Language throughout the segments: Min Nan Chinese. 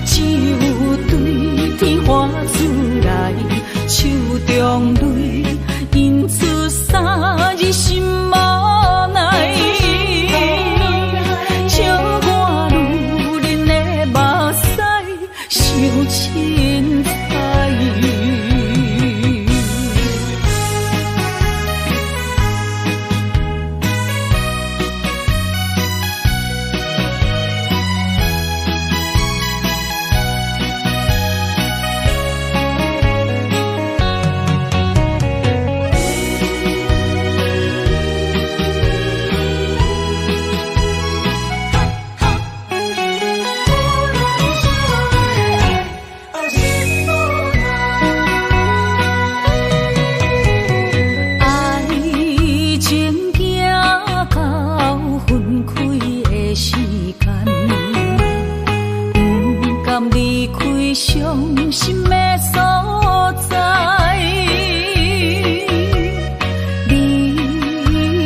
只有對天喊出來，手中淚印出三字心無奈。笑我女人的目屎傷凊彩。愛情行到分開的時間，毋甘離開傷心的所在。你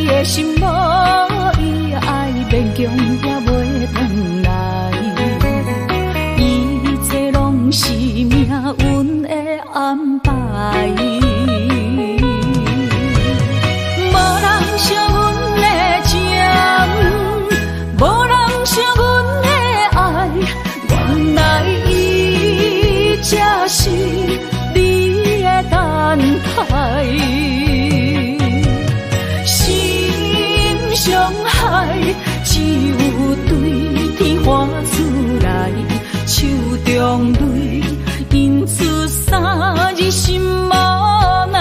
的心無伊愛，勉強也袂轉來。一切攏是命運的安排。無人惜阮的情，無人惜阮的愛，原來伊才是你的等待。心傷害，只有對天喊出來，手中淚印出三字心無奈。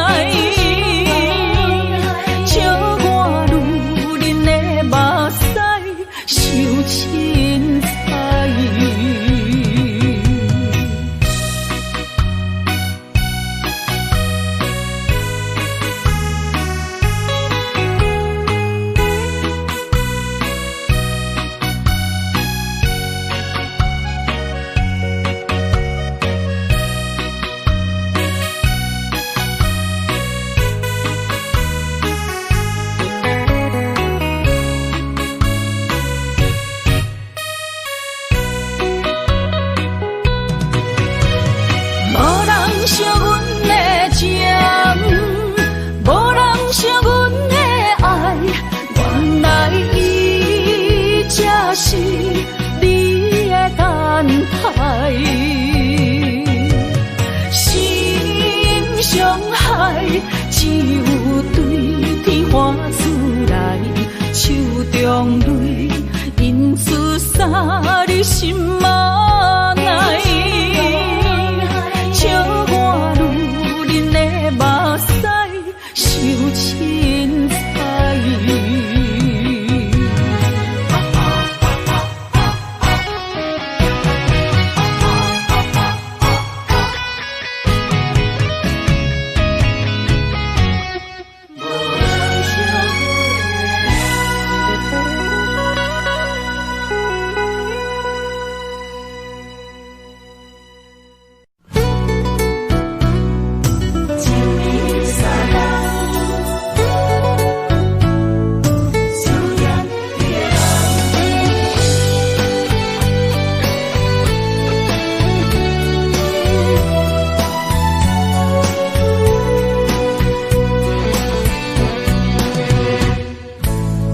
笑我女人的目屎傷凊彩。無人惜阮的情，無人惜阮的愛，原來伊才是你的等待。心傷害，只有對天喊出來，手中淚印出三字心無奈。笑我女人的目屎傷凊彩。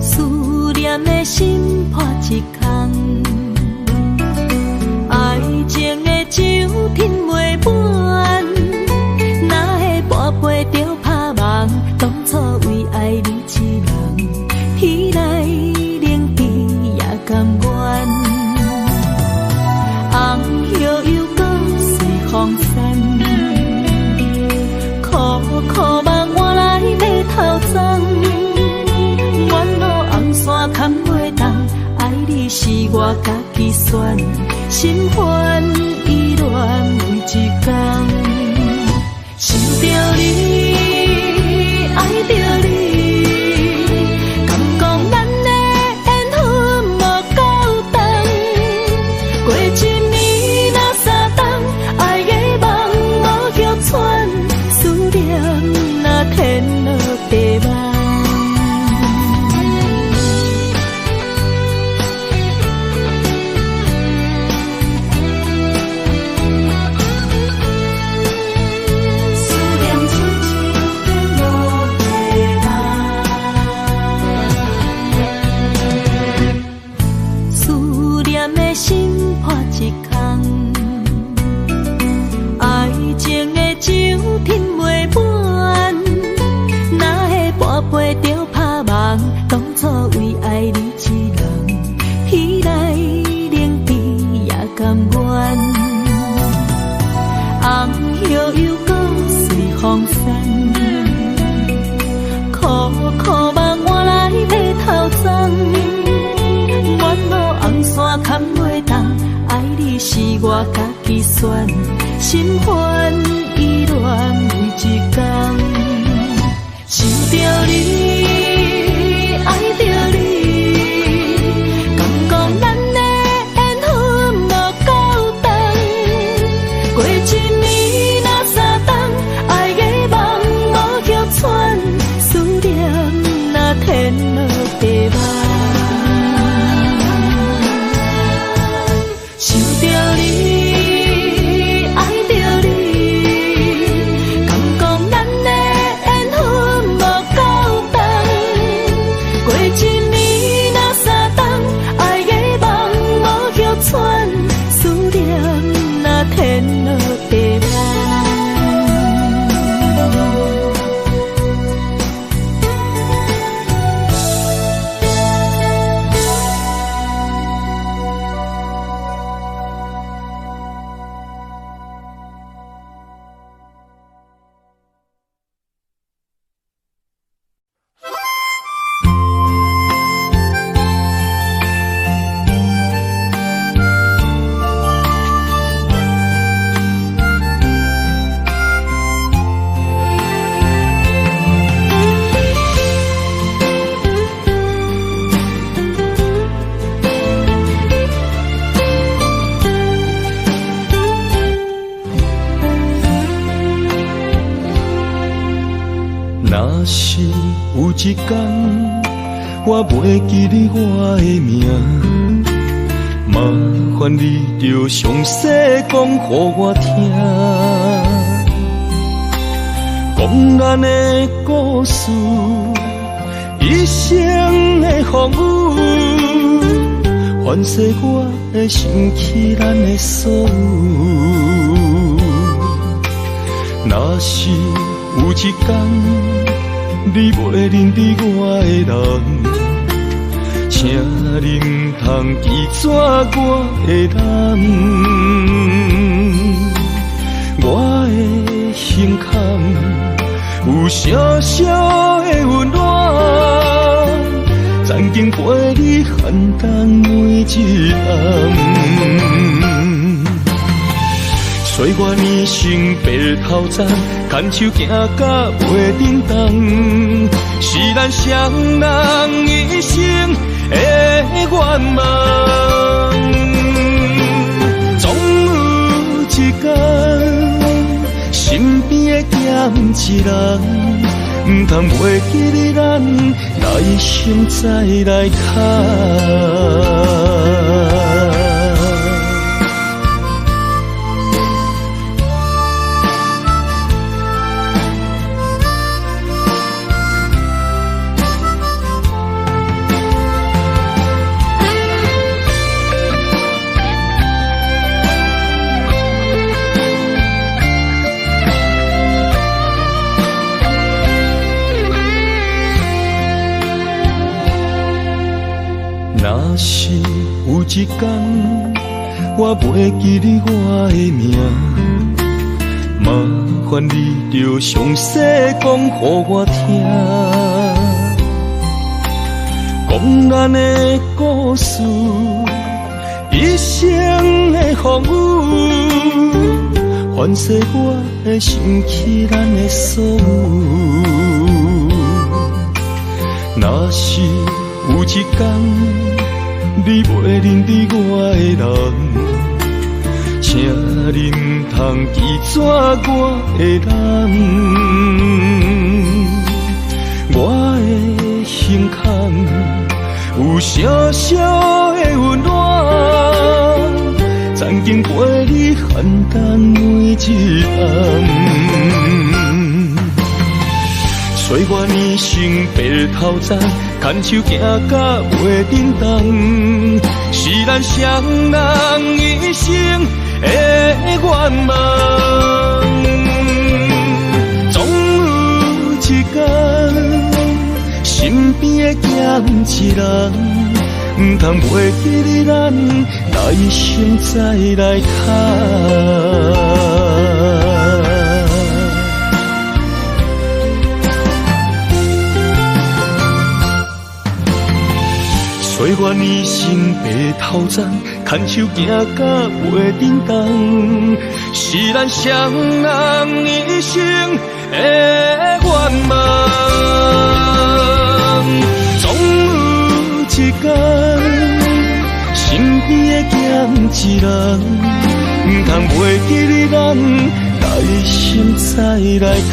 思念的心破一空，愛情的酒吞袂滿，哪會跋杯著拍夢？當初為愛你一人，天來冷地也甘願。紅葉又閣隨風散，苦苦夢換來白頭鬃。沿路紅線牽袂動，愛你是我家己選，心煩意亂每一工。想著你，愛著你，敢講咱的緣分無夠長。過一年若三冬，愛的夢無玉穿，思念若天落地夢。破一空。愛情的酒吞袂滿，哪會半杯就拍夢？當初為愛你一人，天來冷地也甘願。紅葉又閣隨風散，苦苦夢換來白頭鬃。沿路紅線牽袂動，愛你是我家己選，心煩意亂每一工。想著你，愛著你，敢講咱的緣分無夠長。過一年若三冬，愛的夢無歇喘，思念若天落地網。想著你，愛著你，敢講咱的緣分無夠長。過一年若三冬，愛的夢無歇喘，思念若天落地網。若是有一天，我袂記得我的名，麻煩你著詳細講予我聽，講咱的故事，一生的風雨，凡世我會想起咱的所有。若是有一天，你袂認得我的人，請你毋通記住我的人。我的胸坎有小小的溫暖，曾經陪你寒冬每一暗。歲月年成白頭鬃，牽手行甲袂振動，是咱雙人一生的願望。總有一天，身邊會減一人，毋通袂記得咱來生再來牽。若是有一天，我袂記得我的名，麻煩你著詳細講予我聽，講咱的故事，一生的風雨，凡世我會想起咱的所有。若是有一天，你袂認得我的人，請你毋通記住我的人。我的胸坎有小小的溫暖，曾經陪你寒冬每一暗。歲月年成白頭鬃，牽手行甲袂振動，是咱雙人一願望。總有一天，身邊會減一人，毋通袂記得咱來生再來牽。歲月年生白頭鬃，牽手行甲袂振動，是咱雙人一生的願望。總有一天，身邊會減一人，毋通袂記得咱來生再來牽。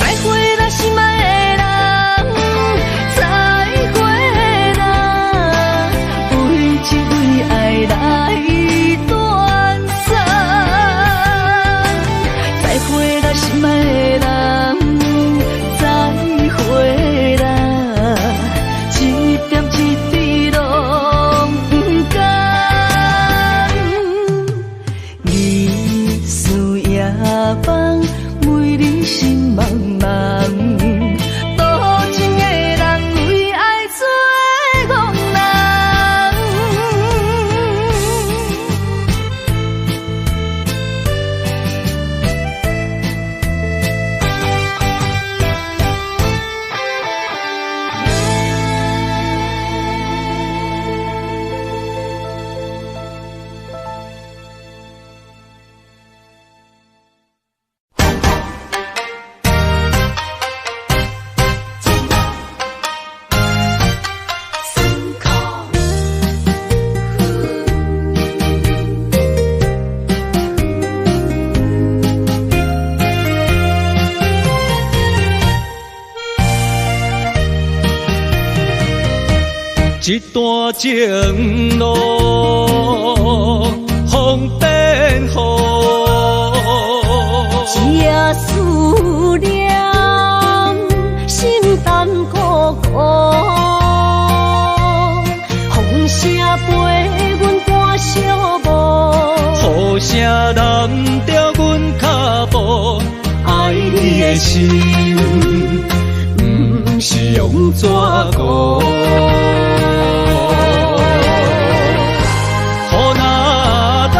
再會啦，心愛的人，再會啦，一段情路风变雨。一夜思念，心淡孤孤。风声陪阮赶小步，雨声拦著阮脚步，爱你的心，毋是用纸糊。雨若落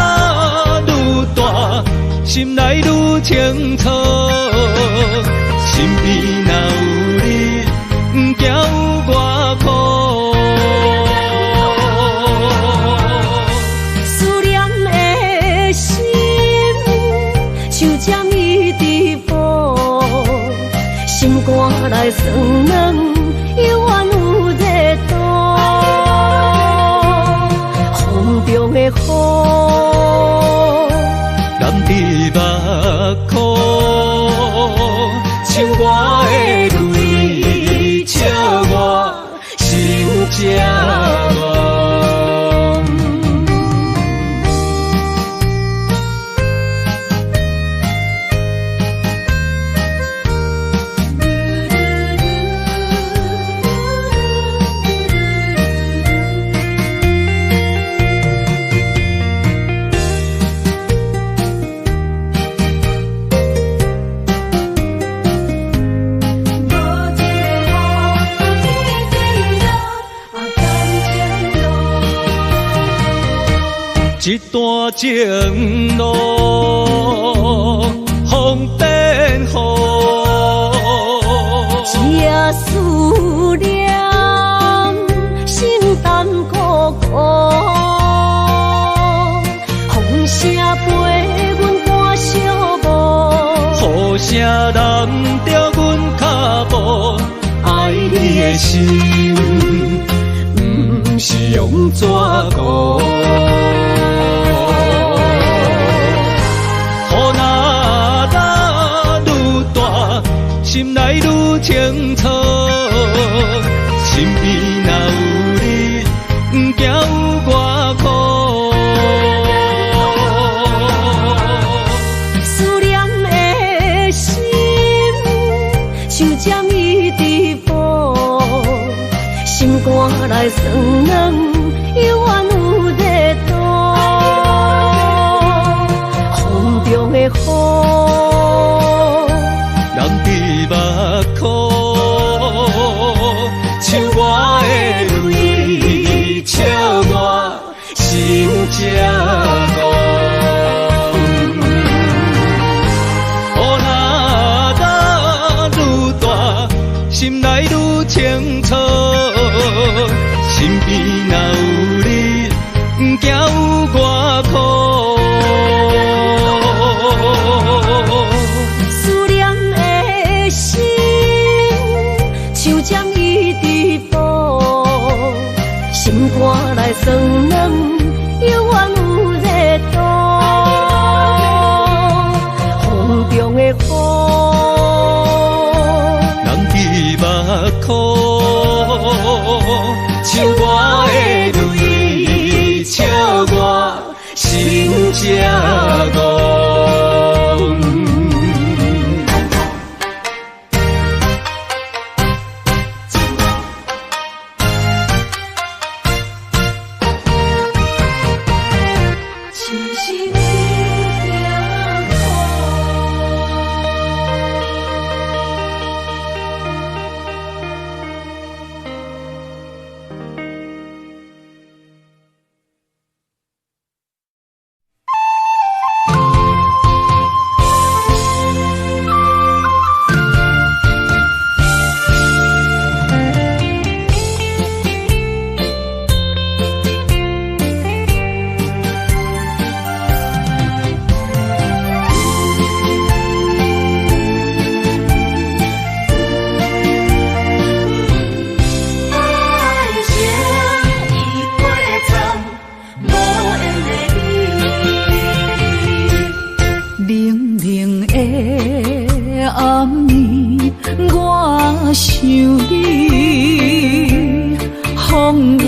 愈大，心内愈清楚。身边若有你，毋惊有偌苦。思念的心，像针一直补，心肝内酸软，犹原有热度。风中的雨，染伫目眶，像我的泪，笑我心这戆。一段情路风变雨，一夜思念，心淡孤孤。风声陪阮赶小步，雨声拦著阮脚步，爱你的心，毋是用纸糊。雨若落愈大，心内愈清楚。身边若有你，毋惊有偌苦。思念的心，像针一直补，心肝内酸软，犹原有热度。风中的雨，染伫目眶，像我的泪，笑我心这戆。雨若落愈大，心内愈清楚。身边若有你，毋惊有偌苦。思念的心，像针一直补，心肝内酸软，犹原有热度。风中的雨，染伫目眶，像我的泪，笑我心这戆。想你，风有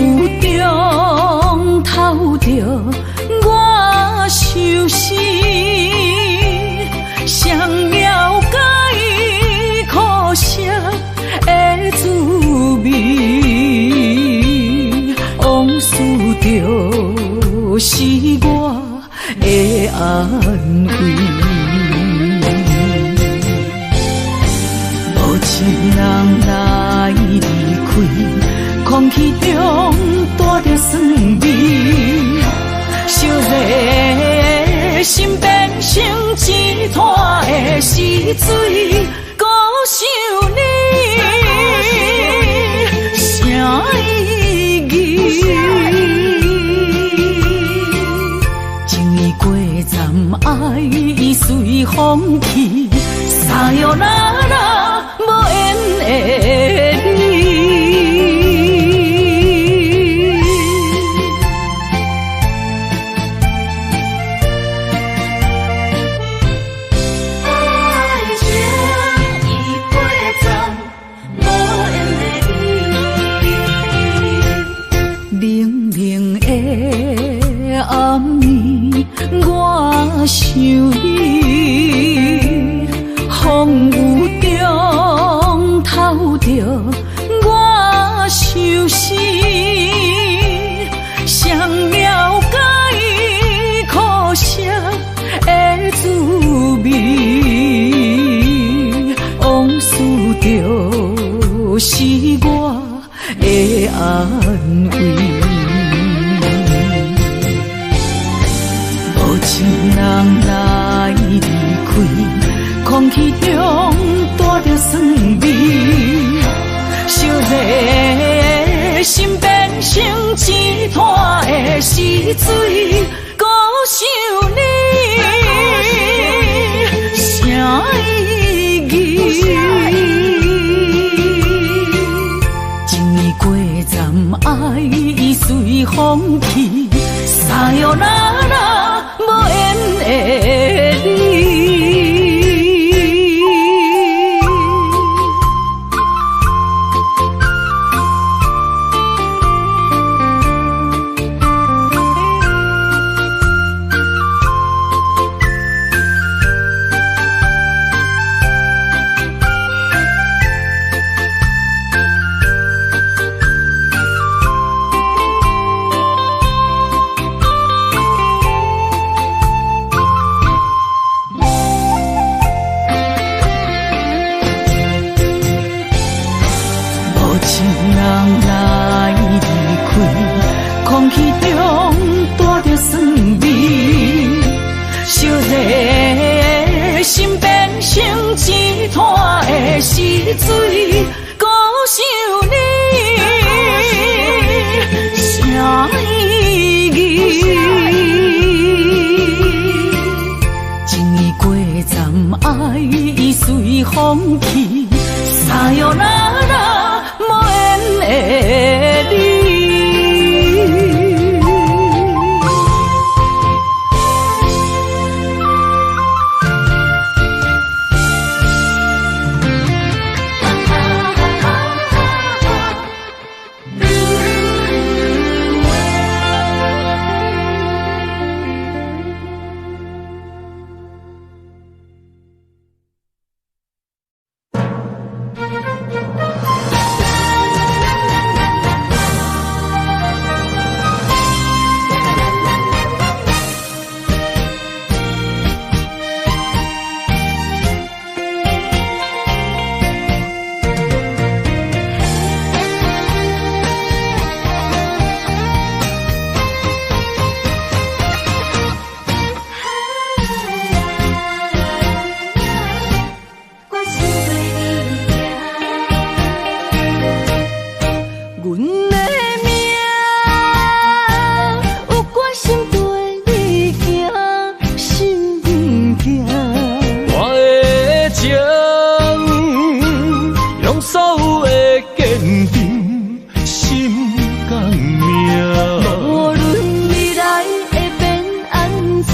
就是我的安慰。无一人来离开，空气中带著酸味，烧热的心变成一滩的死水，阁想你，啥意义？情已过站，爱已随风去，撒哟那拉，无缘的你。爱情已过站，无缘的你。冷冷的暗暝，我想你，风雨中透著我相思，谁了解苦涩的滋味？往事就是我的安慰。无一人来离开，空气中带著酸味，烧热的心变成一滩的死水，阁想你，啥意义？情已过站，爱已随风去，撒哟那拉，无缘的你。无一人来离开，空气中带著酸味，烧热的心变成一滩的死水，阁想你，啥意义？情已过站，爱已随风去，撒哟那拉，无缘的你。我心对你行，阮的命有决心对你行，心行。我的情，用所有的坚持，心甘命。无论未来会变按怎，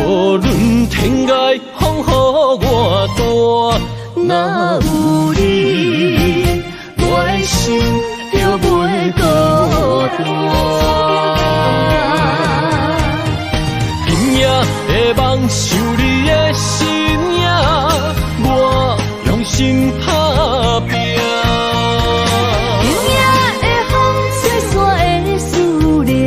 无论天涯风雨偌大，若有你，我的心就袂孤单。今夜的梦想你的身影，我用心打拼。今夜的风，吹散的思念，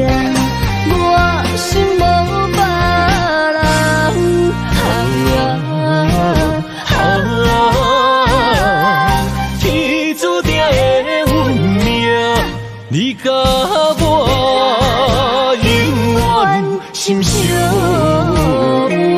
佮我永远心相偎。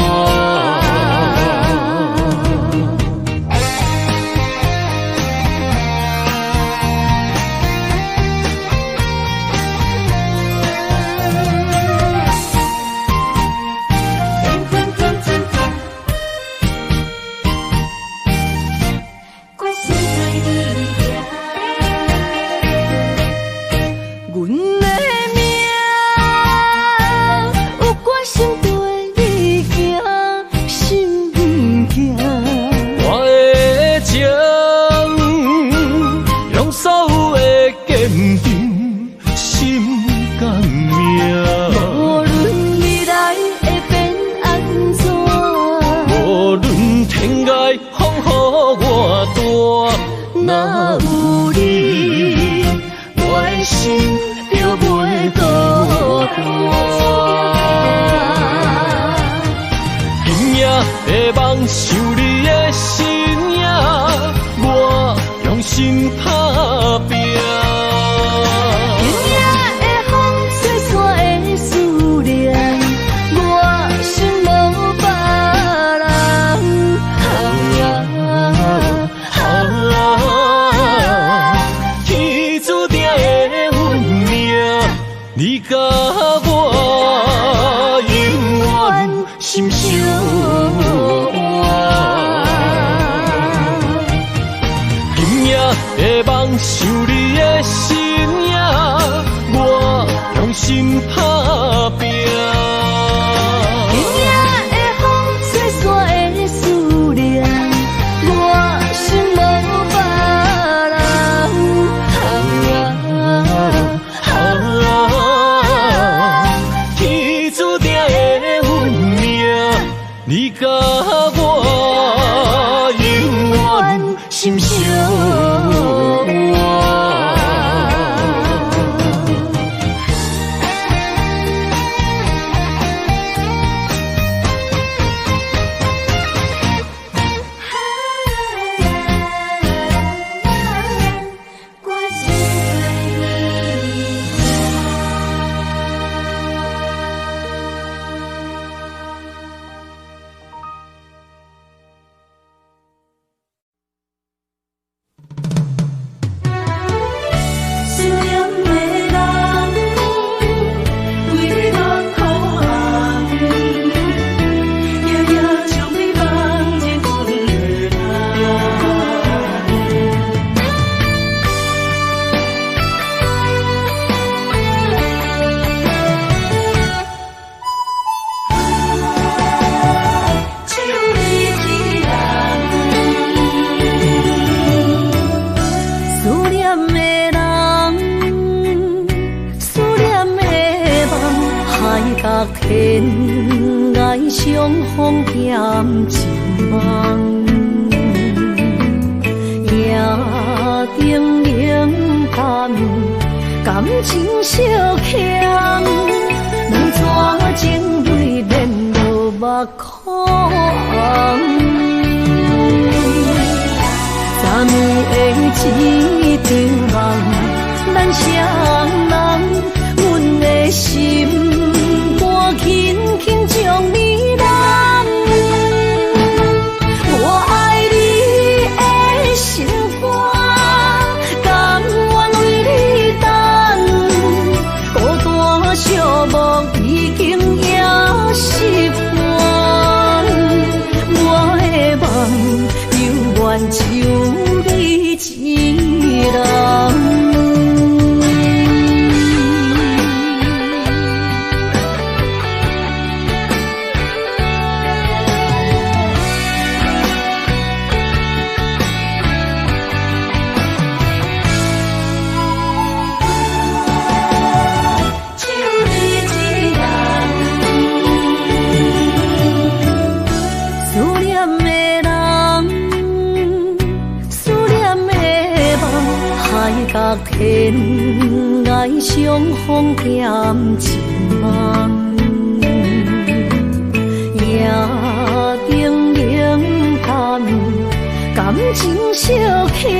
感情相欠，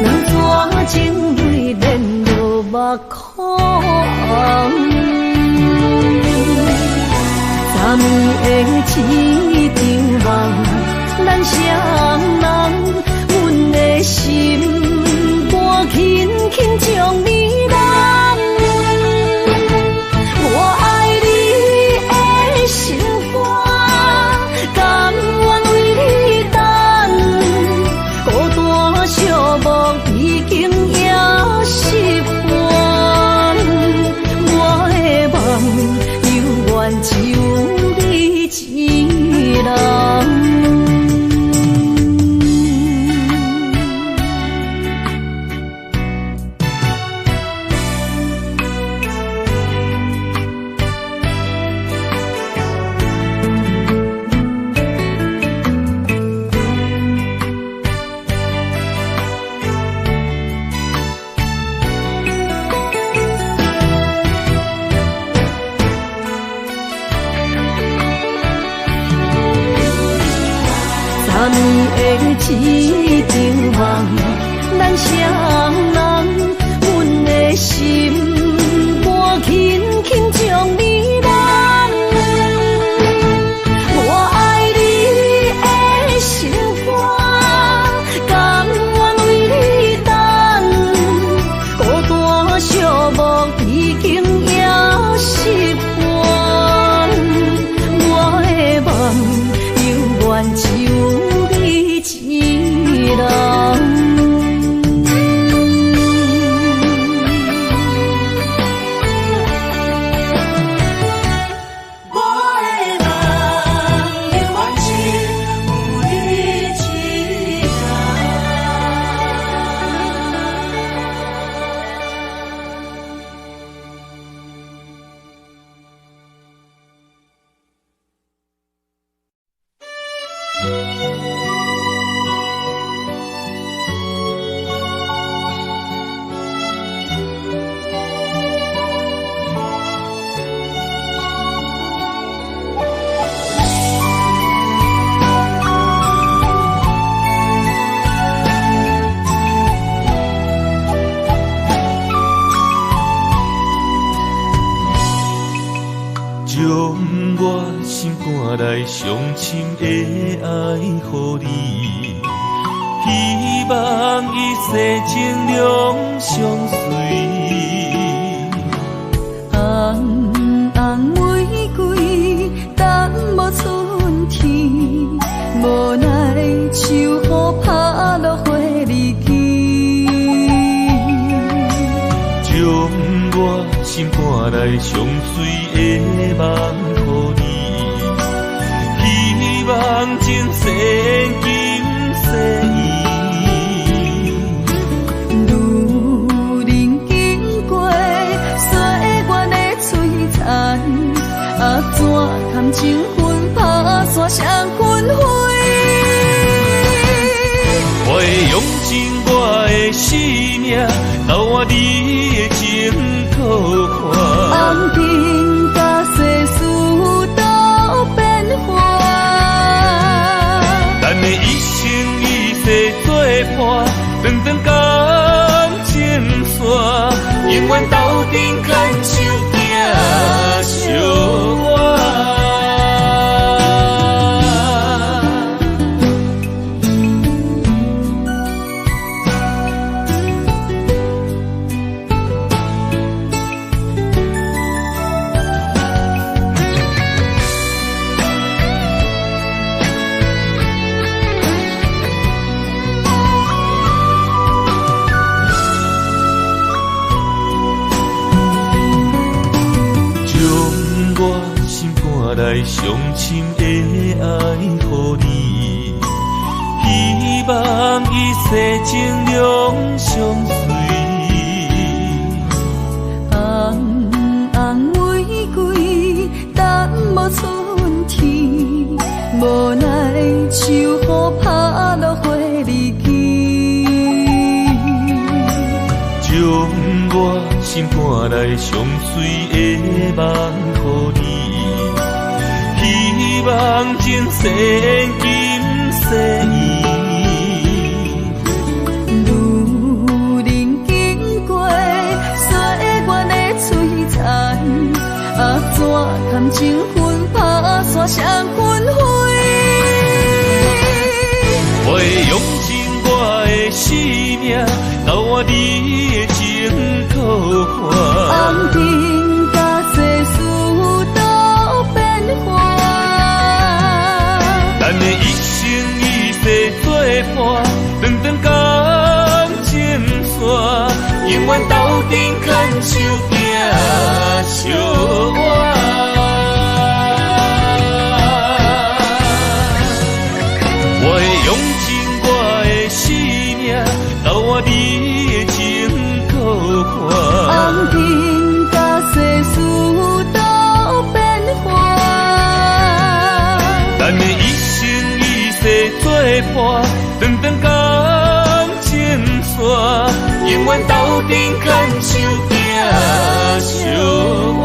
两撮情泪连落目苦红。昨暝的一场梦，咱双人，阮的心肝轻轻将你揽。我爱你的心肝，甘愿为你等，孤单寂寞已经也习惯。我的梦犹原只有你一人。昨暝的一场梦，咱双人，阮的心肝轻轻将你揽。我爱你的心肝，甘愿为你等，孤单寂寞已经也习惯。我的梦犹原只有你一人。我的梦犹原只有你一人。将我心肝内上深的爱予你，希望一世情两相随。红红玫瑰等无春天，无奈秋雨拍落花离枝。将我心肝内上水的梦予你，希望前世今世缘。女人经过岁月的摧残，啊怎堪情分拍散双分飞？我会用尽我的生命，交换你的情搁看。红尘甲世事都变幻，咱的一生一世作伴，长长感情线，永远斗阵牵手行相偎。将我心肝内上深的爱予你，希望一世情两相随。红红玫瑰等无春天，无奈秋雨拍落花离枝。将我心肝内上水的梦予你，希望前世今世缘。女人经过岁双分飞。我会用尽我的生命，交换你的情苦寒。红尘甲世事都变幻，咱的一生一世做伴，长长感情线，永远斗阵牵手行相偎。我会用尽我的生命，交换你的情苦寒。红尘甲世事都变幻，咱的一生一世做伴，长长感情线，永远斗阵牵手行相偎。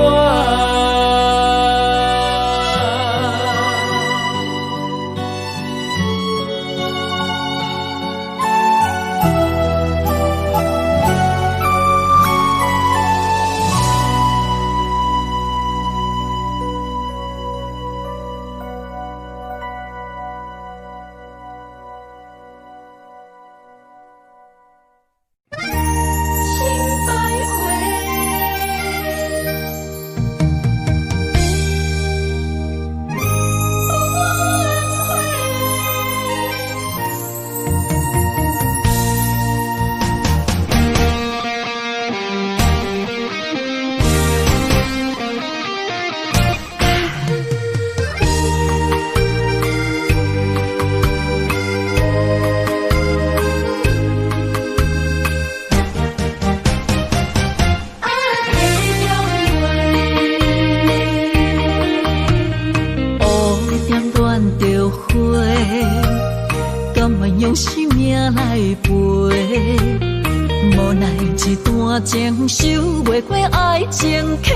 情收袂过爱情客，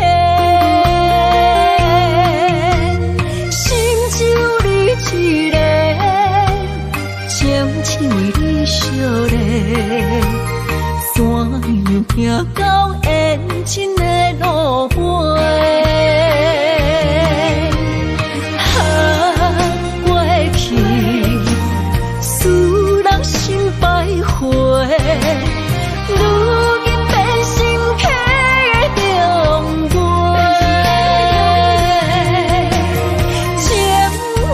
心只有你一个，情深为你相连，怎样行到缘尽的路尾？啊，过去使人心徘徊。如今变成客中月，情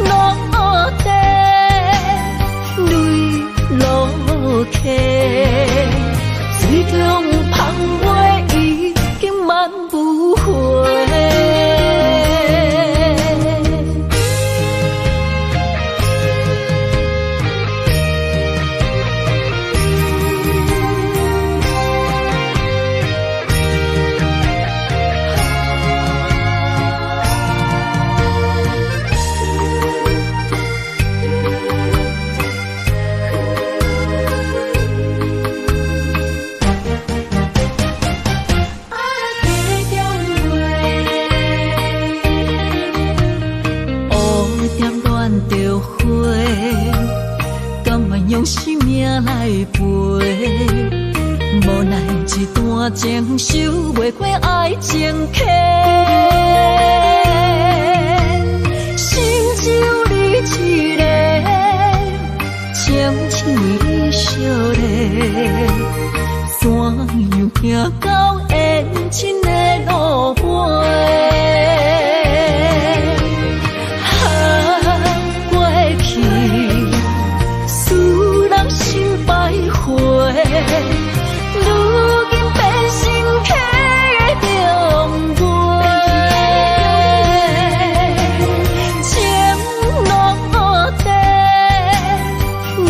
落地，泪落溪，水中芳月已经慢无回。用生命来陪，无奈一段情收袂过爱情客，心只有你一个，情深为你相连，怎样行到缘尽的路尾？啊，过去使人心徘徊，如今变成客中月，情落地，泪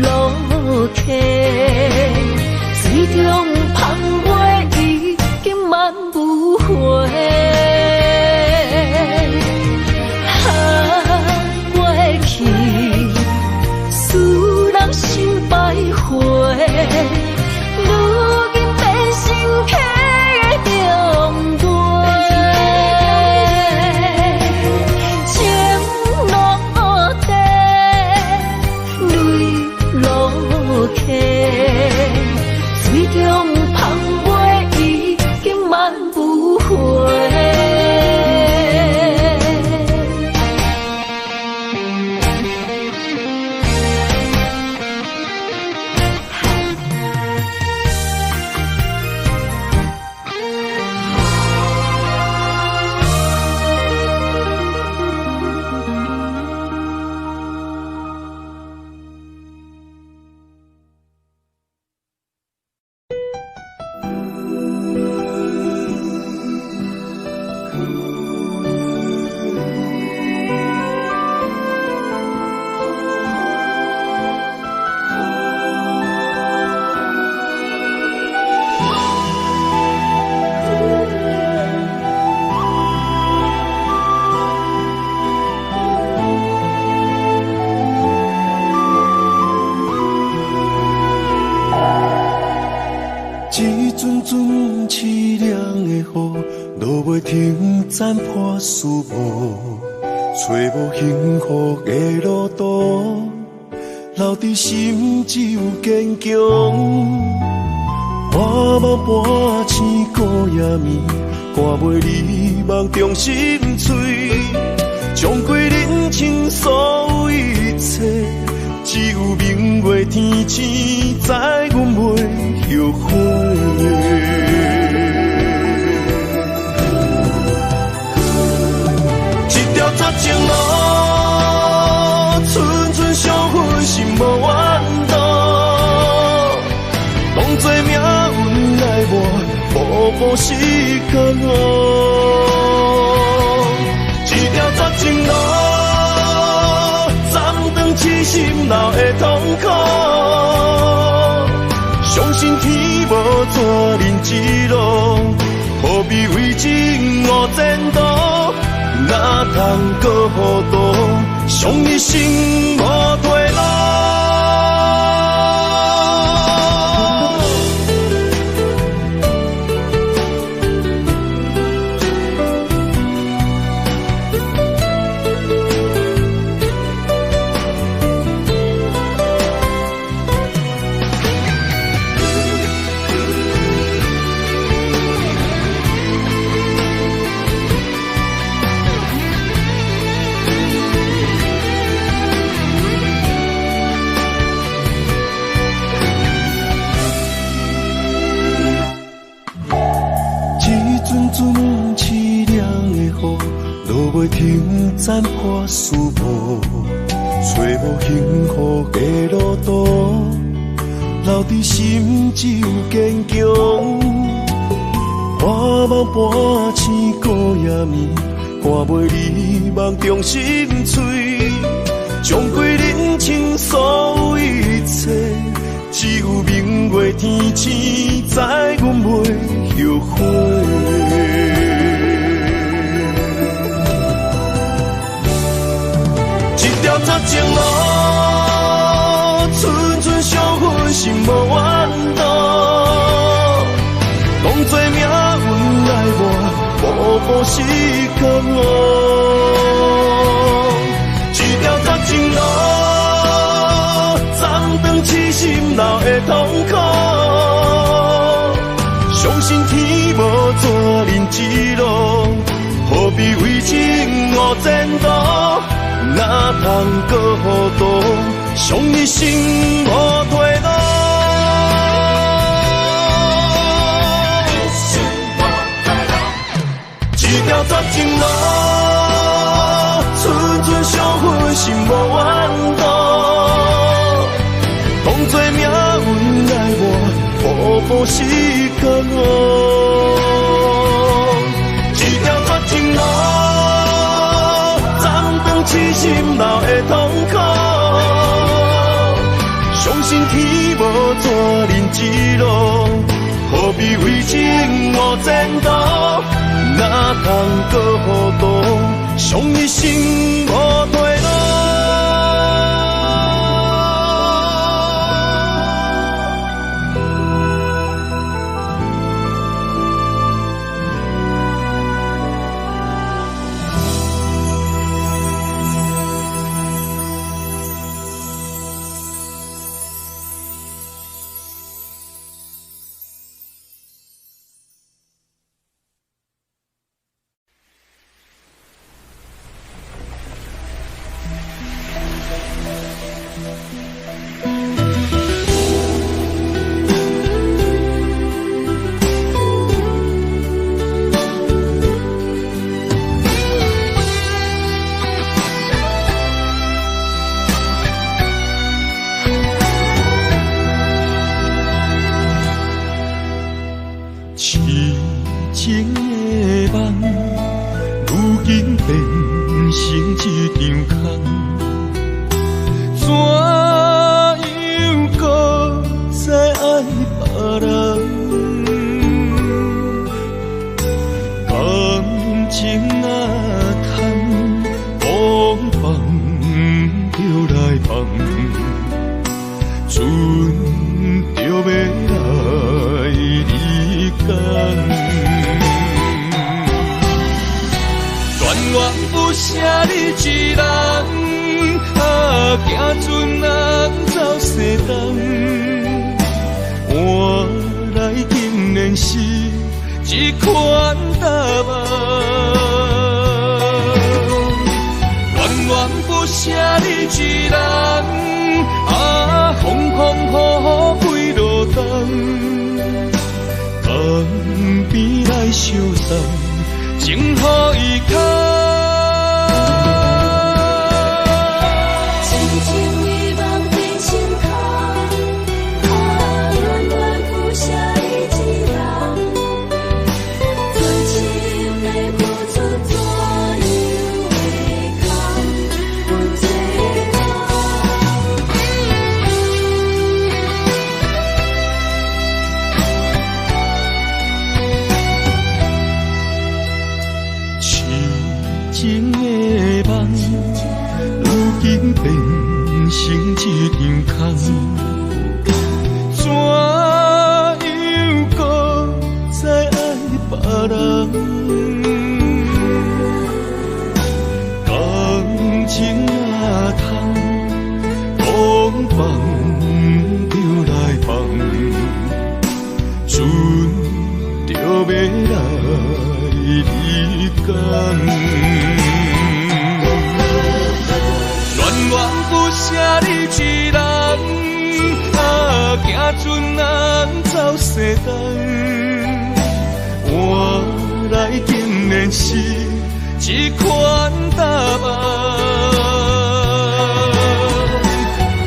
落溪，水中芳月已经慢一阵阵凄凉的雨，落袂停，斩破思无，揣无幸福的路途，留伫心只有坚强。我梦半醒孤夜暝，看袂离梦中心碎，将归人生所有一切，只有明月天星知阮袂后悔。一条绝情路，寸寸伤痕心无怨毒，当作命运来磨，步步是江湖。一条绝情路，斩断痴心留的痛苦。相信天无绝人之路，何必为情误前途？哪通阁糊涂，伤一生无退路。落袂停，斩破思无，揣无幸福的路途，留伫心只有坚强。我梦半醒孤夜暝，看袂离梦中心碎，将归人生所有一切，只有明月天星知阮袂后悔。一条绝情路，寸寸伤痕心无怨毒，当作命运来磨，步步是江湖。一条绝情路，斩断痴心留的痛苦，相信天无绝人之路，何必为情误前途？哪通阁糊涂，伤一生无退路。一条绝情路，寸寸伤痕心无怨毒，当作命运来磨，步步是江湖。一条绝情路，斩断痴心留的痛苦，相信天无绝人之路，何必为情误前途？哪通阁糊涂，伤一生无退路。准着欲来。舍你一人，啊，行船人走西东，换来竟然是这款答案。恋恋不舍你一人，啊，风风雨雨几落冬，江边来相送，情予伊空。深情的梦变成空，啊，恋恋不舍你一人，专情的付出怎样会空？阮这人。痴情的梦，如今变成一场空，怎样阁再爱别人？感情若通，讲放就来放，船就欲来离港。恋恋不舍你一人，啊，行船人走西东，换来竟然是这款答案。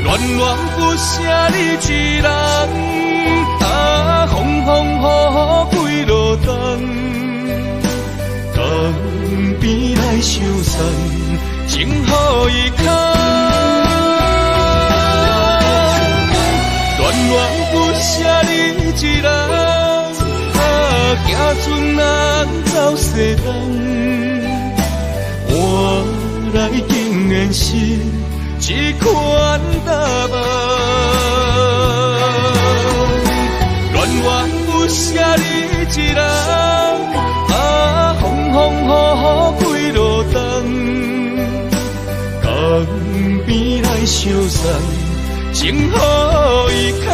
恋恋不舍你一人，啊，风风雨雨几落冬，江边来相送，情予伊空。恋恋不舍你一人，啊，行船人走西东，换来竟然是这款答案。恋恋不舍你一人，啊，风风雨雨几落冬，江边来相送，情予伊空。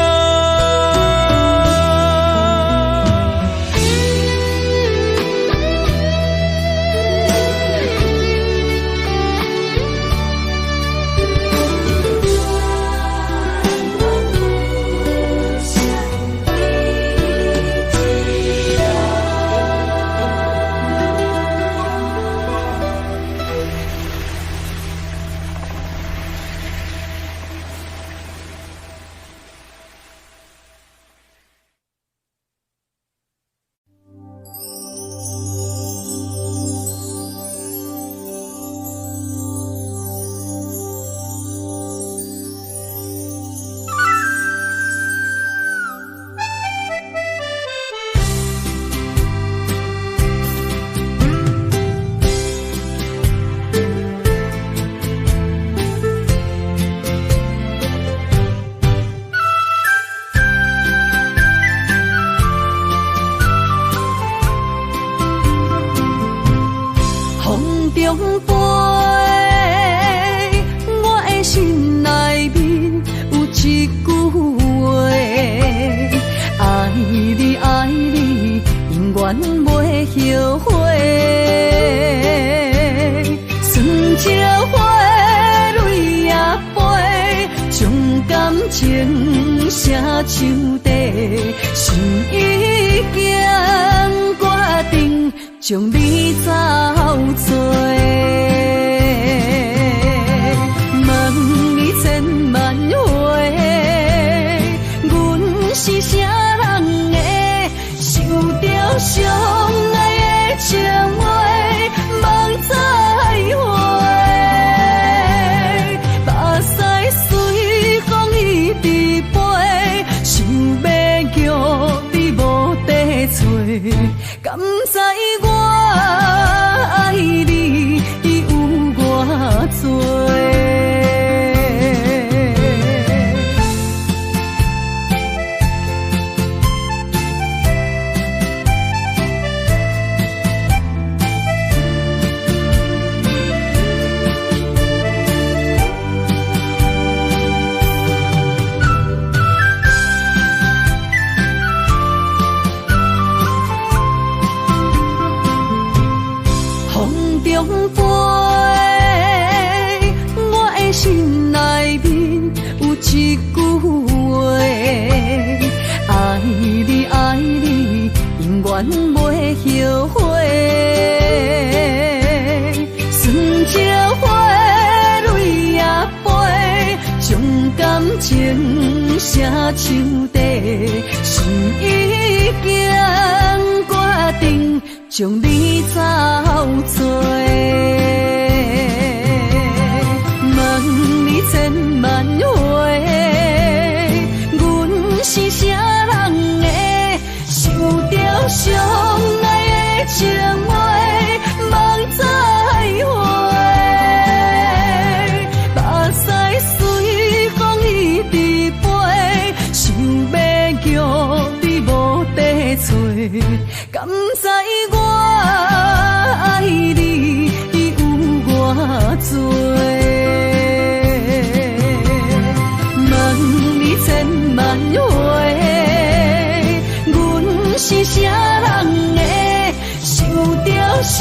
风中飞，我的心内面有一句话：爱你爱你，永远袂后悔。酸石花，泪也飞，将感情写像地，心已经决定。将你走做，问你千万回，阮是啥人的？想著相爱的情话，梦再会，目屎随风一直飞，想欲叫你无地揣，敢知我爱你有偌多？願袂後悔。酸石花淚也飛，將感情寫手底，心已經決定將你走做。問你千萬回，阮是啥人的？想著相愛的情話，夢再會。目屎隨風一直飛，想欲叫你無得揣，敢知我愛你有偌濟？問你千萬回，阮是啥人的？想著相